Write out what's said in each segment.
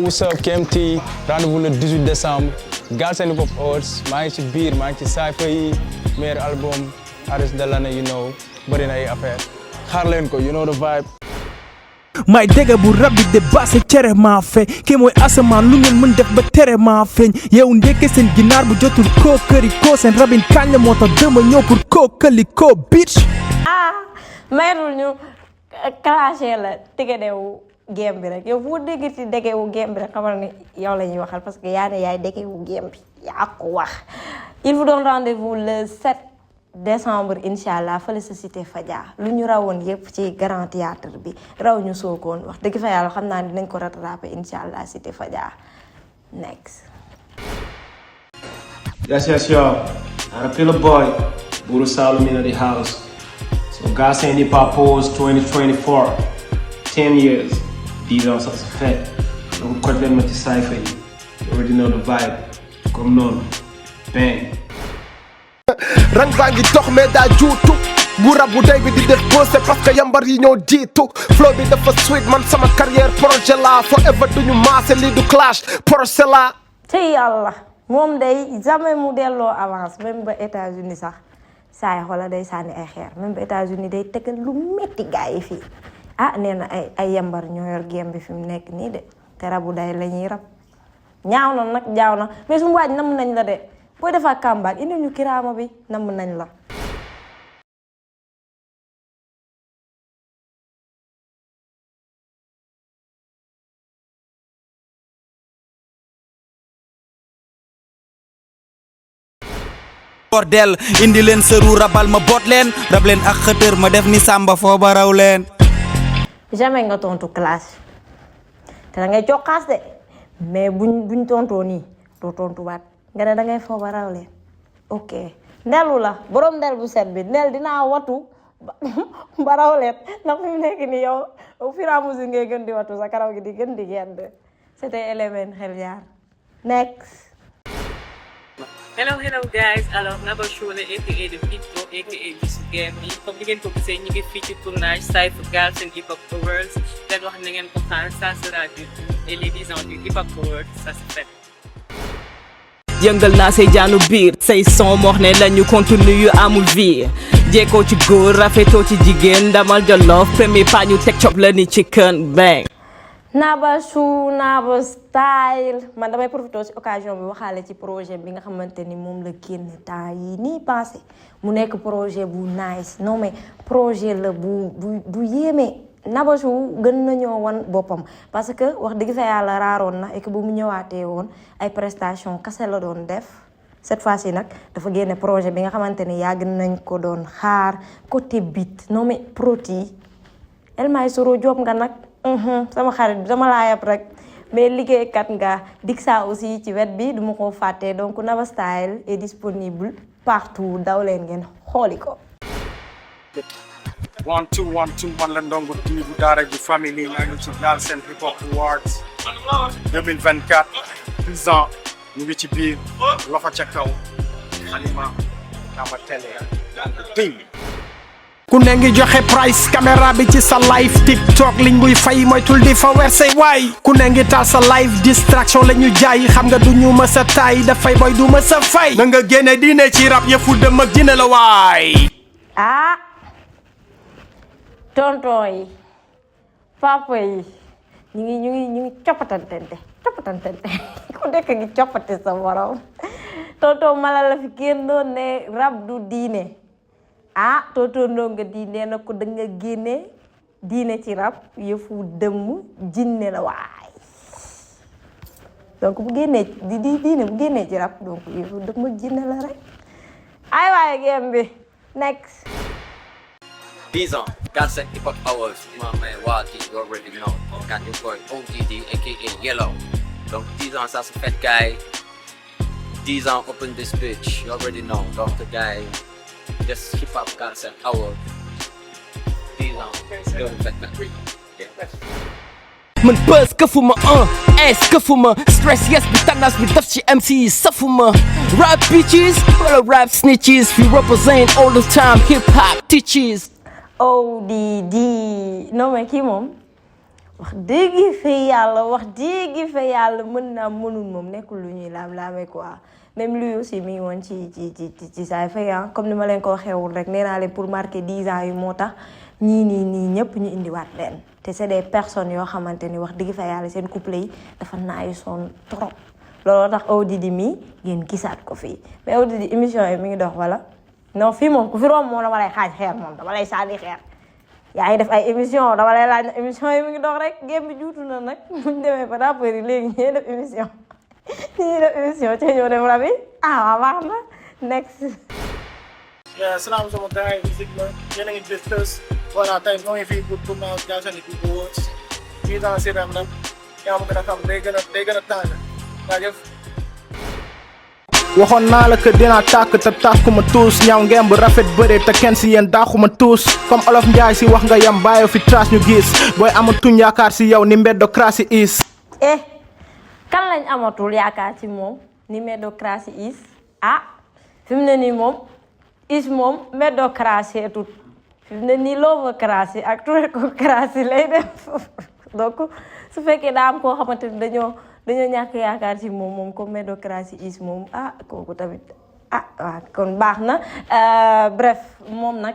what's up KMT rendez-vous le 18 décembre Galsen Hip Hop Awards maa ngi ci biir maa ngi ci Cypher yi meilleur album artiste de l'année you know bëri na ay affaire xaar leen ko you know the vibe. may dégg bu rab bi de baase cere maa feeñ kii mooy asamaan lu ngeen mën def ba tere maa feeñ yow ndekke seen ginaar bu jotul koo këri koo seen rabin kañ la moo tax dama ñëw pour koo këli koo bitch. maytul ñu clashé la tegedewu game bi rek yow fu dégg ci degewu game bi rek xamal ni yow la ñuy waxal parce que yaa ne yaay degewu game bi yaa ko wax. il vous donne rendez-vous le 7 décembre inchallah fële sa cité Fadia lu ñu rawoon yépp ci grand théâtre bi raw ñu sookoon wax dëgg fa yàlla xam naa dinañ ko rattraper inchallah cité Fadia next. Yes, y'all. I feel a boy. Buru Salome in the house. So Galsen Hip Hop Awards 2024. 10 years. These are such a fet. Donc côté leen ma ci Cypher yi. You already know the vibe. Comme noonu. Bang. rang baa ngi dox mais daa juutu bu rab bu day bi di def boose parce que yambar yi ñoo jiitu flow bi dafa sweet man sama carrière projet la forever duñu maase lii du clash projet la ci yàlla moom day jamais mu delloo avance même ba États-Unis sax saay xoola day sànni ay xeer même ba États-Unis day tegal lu metti gaa yi fii nee na ay yambar ñoo yor game bi fi mu nekk nii de te rabu day la ñuy rab ñaaw na nag jaaw na mais su mu waaj nam nañ la de booy defaa comeback indi ñu kiraama bi namm nañ la. bordel indi leen sëru rabal ma boot leen rab leen ak xëtër ma def ni sàmba foo ba raw leen. jamais nga tontu classe te da ngay jokkaas de mais buñ tontoo nii doo tontuwaat. nga ne da ngay foo ba raw leen ok ndelu la borom ndel bu set bi ndel dinaa watu ba raw leen ndax fi mu nekk nii yow au fur et à mesure ngay gën di watu sa karaw gi di gën di gend c'était Element xel yaar next. Hello guys, alors Naba Show la aka The Victor aka Bisu Game yi comme ni ngeen ko gisee ñu ngi fii ci tournage Cypher Galsen Hip Hop Awards leen wax na ngeen ko xaar ça sera du et les 10 ans du Hip Hop Awards ça se fait. yëngal naa say jaanu biir say son moox ne lañu continue yu amul vie jeekoo ci góor rafetoo ci jigéen ndamal jollof premier pas ñu teg cob la ni chicken bang. Naba Show Naba style man damay profité ci occasion bi waxaale ci projet bi nga xamante ni moom la génne temps yi nii passé mu nekk projet bu nice non mais projet la bu yéeme. Naba Show gën nañoo wan boppam parce que wax dëgg fa yàlla raaroon na et que bu mu ñëwaatee woon ay prestation kase la doon def cette fois-ci nag dafa génne projet bi nga xamante ni yàgg nañ ko doon xaar côté beat non mais proti El Maestro Diop nga nag sama xarit bi dama laa yab rek mais liggéeykat nga dig saa aussi ci wet bi duma ko fàtte donc Naba Style est disponible partout daw leen ngeen xooli ko. 1 2 1 2 man la ndongo TV bu daara ji famille maa ngi ci Galsen Hip Hop Awards 2024 10 ans ñu ngi ci biir loxo ca kaw xalima Naba télé ting ku ne ngi joxe price caméra bi ci sa live TikTok liñ buy fay moytul di fa weer say waay ku ne ngi taal sa live distraction la ñu jaay xam nga du ñu mës a taay dafay boy du mës a fay na nga génne diine ci rap yëfu dem ak dina la waay tonton yi papa yi ñu ngi coppatantente ku nekk ngi coppate sa borom tonton mala la fi kenn doon ne rab du diine tonton ndoo nga diine na ko da nga génne diine ci rab yëfu dëmm jinne la waay donc bu génnee diine bu génnee ci rab donc yëfu dëmm jinne la rek ay waaye game bi next. 10 ans, Galsen Hip Hop Awards, my man Walty, you already know. Got your boy OGD, aka Yellow. Donc 10 ans, ça se fait, guy. 10 ans, open this bitch, you already know. Donc the guy, just Hip Hop Galsen Awards. 10 ans, you already know. man buzz këfuma këfuma stress yes bi tànnaas bi def ci MC yi safuma rap bitches wala rap snitches we represent all the time hip hop teachers. ODD non mais kii moom wax dëgg fa yàlla mën naa mënul moom nekkul lu ñuy laam-laamee quoi même lui aussi mi ngi woon ci saay fay comme ni ma leen ko waxeewul rek nee naa leen pour marquer 10 ans yi moo tax ñii ñëpp ñu indiwaat leen te c'est des personnes yoo xamante ni wax dëgg fa yàlla seen couple yi dafa naayu son trop looloo tax Odidi mi ngeen gisaat ko fii mais Odidi émission yi mi ngi dox wala non fii moom ku fi romb moom dama lay xaaj xeer moom dama lay sànni xeer yaa ngi def ay émission dama lay laaj na émission yi mi ngi dox rek gém bi juutu na nag buñ demee ba rappeurs yi léegi ñuy def émission ci ñëw def rabi waaw baax na next. salaam sama gars yi musique la yéen a ngi gis tës voilà tey ñoo ngi fii pour tournage Galsen Hip Hop Awards 10 ans si ren la yaa ma gën a xam day gën a tàng jaajëf. waxoon naa la que dinaa tàkk te tàkkuma tuus ñaaw ngeen bu rafet bëre te kenn si yéen daaxuma tuus comme olof njaay si wax nga yam bàyyi fi trace ñu gis booy amatuñ yaakaar si yow ni méritocratie is. kan lañ amatul yaakaar ci moom ni méritocratie is fi mu ne nii moom is moom méritocratie tut fi mu ne nii lovocratie ak turecocratie lay def donc su fekkee daa am koo xamante ni dañoo ñàkk yaakaar ci moom comme méritocratie is moom kooku tamit waaw kon baax na bref moom nag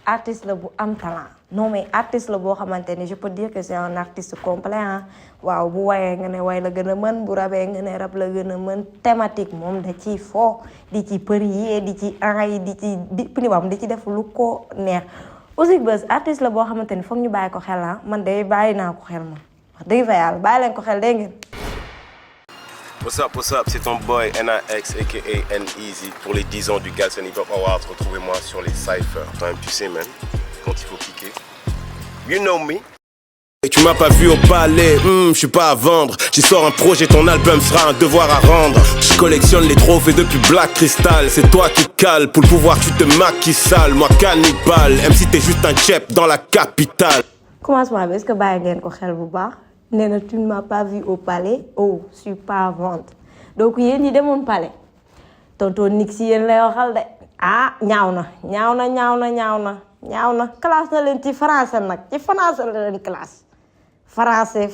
artiste la bu am talent non mais artiste la boo xamante ni je peux dire que c'est un artiste complet waaw bu wayee nga ne way la gën a mën bu rabee nga ne rab la gën a mën thématique moom da ciy foo di ci përie di ci ay di ci di ci def lu ko neex Ouzin Buzz artiste la boo xamante ni foog ñu bàyyi ko xel man de bàyyi naa ko xel ma wax dëgg fa yàlla bàyyi leen ko xel dégg ngeen. What's up, c'est ton boy NAX aka N-Easy pour les 10 ans du Galsen Hip Hop Awards. Retrouvez-moi sur les cyphers. Toi-même tu sais man, quand il faut piquer. You know me. Et tu m'as pas vu au palais, je suis pas à vendre. J'y sors un projet, ton album sera un devoir à rendre. Je collectionne les trophées depuis Black Crystal. C'est toi qui cale, pour le pouvoir tu te maquilles sale. Moi cannibale, même si t'es juste un chep dans la capitale. Commencement bi est-ce que bàyyi ngeen ko xel bu baax nee na tu ne m'as pas vu au palais je suis pas à vendre donc yéen ñi demoon palais tonton Nix si yéen lay waxal de ñaaw na classe na leen ci français nag ci français la leen classe français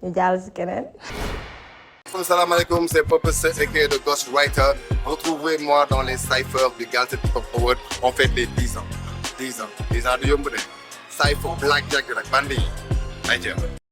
ñu jàll si keneen. Salam alaikum, c'est Papa Seth aka The Ghostwriter. Retrouvez-moi dans les cyphers du Galsen Hip Hop Awards. On fête les 10 ans. 10 ans du yomb de cypher Blackjack nag bandi yi.